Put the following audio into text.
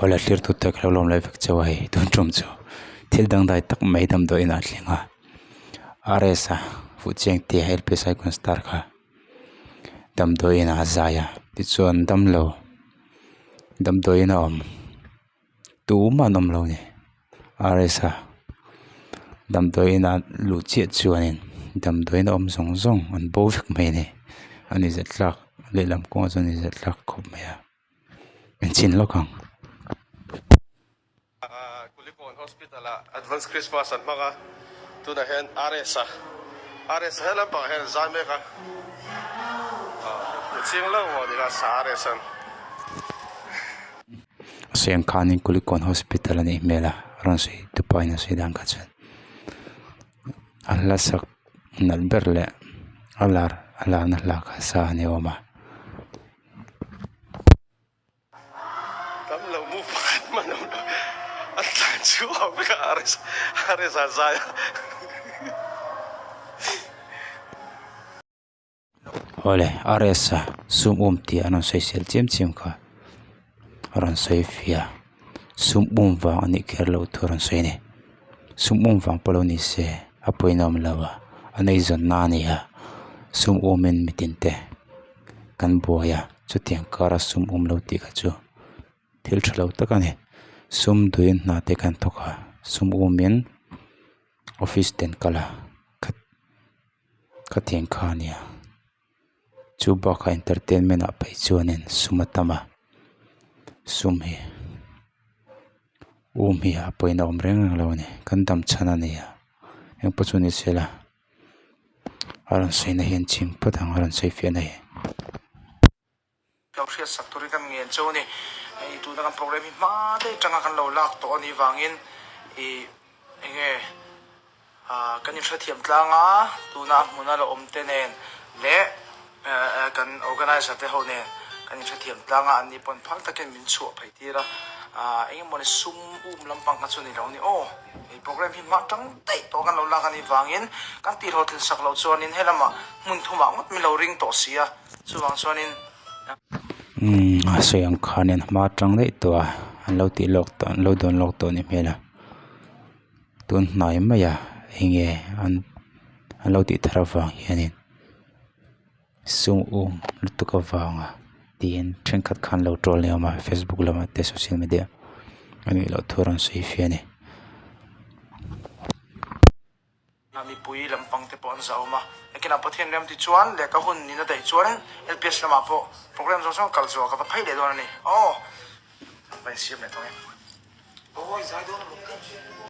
Awle thlir tut te ka lo lawm leh vek chauh a hei tun tum chu thil dangdai tak mai damdawi inah a thleng a R S a fuhchiang tia L P S icon star kha damdawi inah a zai a tichuan damlo damdawi in a awm tumah an awm lo a ni R S a damdawi inah luh chiah chuanin damdawi in a awm zawng zawng an bo vek mai a ni a ni zet tlak lehlam kawngah chuan a ni zet tlak khawp mai a. Enchhin lawk ang. Kulikawn Hospital ah Advance Christmas an hmang a, tunah hian RS a RS a he lampangah hian an zai mek a, hmuh chiang lo maw ni kha sa RS an. A sawi ang khanin Kulikawn Hospital a nih hmel a, rawn sawi tupa in a sawi dan kha chuan a hla sak nalh ber leh a lar a larna hla kha sa a ni awm a. Tam lo mu pakhat hman awm lo a tlan chu a vek a RS RS a zai a. Awle RS a sum um tih an rawn sawi sel chiam chiam kha a rawn sawi fiah sum um vang a nih kher loh thu a rawn sawi a ni sum um vang pawh lo ni se a pawina awm lo a an eizawnna a ni a sum um in mitin te. Kan buai a chutiang kara sum awm lo tih kha chu thil tha lo tak a ni sum duhin hna te kan thawk a sum awmin office te an kal a khatiang kha a nia chu bakah entertainment ah phei chuanin sum a tam a sum hi um hi a pawina awm reng reng lo a ni kan dam chhan a ni a engpawh chu ni se la. A rawn sawi na hian chhing phawt ang a rawn sawi fiah na hi. Lo hriat sak turin kan ngen cheu a ni. Hei tuna kan program hi hma daih atanga kan lo lak tawh a nih vangin ih enge ah kan inhrethiam tlang a, tuna a hmuna la awm te nen leh kan organizer te ho nen kan inhrethiam tlang a, anni pawn phal takin min chhuah phei tir a, ah engemawni sum um lampang kha chu ni lo a ni aw. Hei program hi hma tang daih tawh kan lo lak a nih vangin kan tih hlawhtlin sak loh chuanin helamah hmun thumah ngawt min lo ring tawh si a, chuvang chuanin. Umm a sawi ang khanin hma tang daih tawh a an lo tih lawk tawh an lo dawn lawk tawh a nih hmel a tun hnai mai a enge an an lo tih thar avang hianin sum um lutuk avanga tiin thenkhat khan lo troll ni awm a facebook lamah te social media a nih loh thu a rawn sawi fiah a ni. Mipui lampang te pawh an zah awm a, engtin ah Pathian rem ti chuan leh ka hun in a daih chuan LPS lamah pawh program zawng zawng kal zawh ka va phei leh dawn a ni. Aw va insiam leh tawh e. Aw i zai dawn a maw?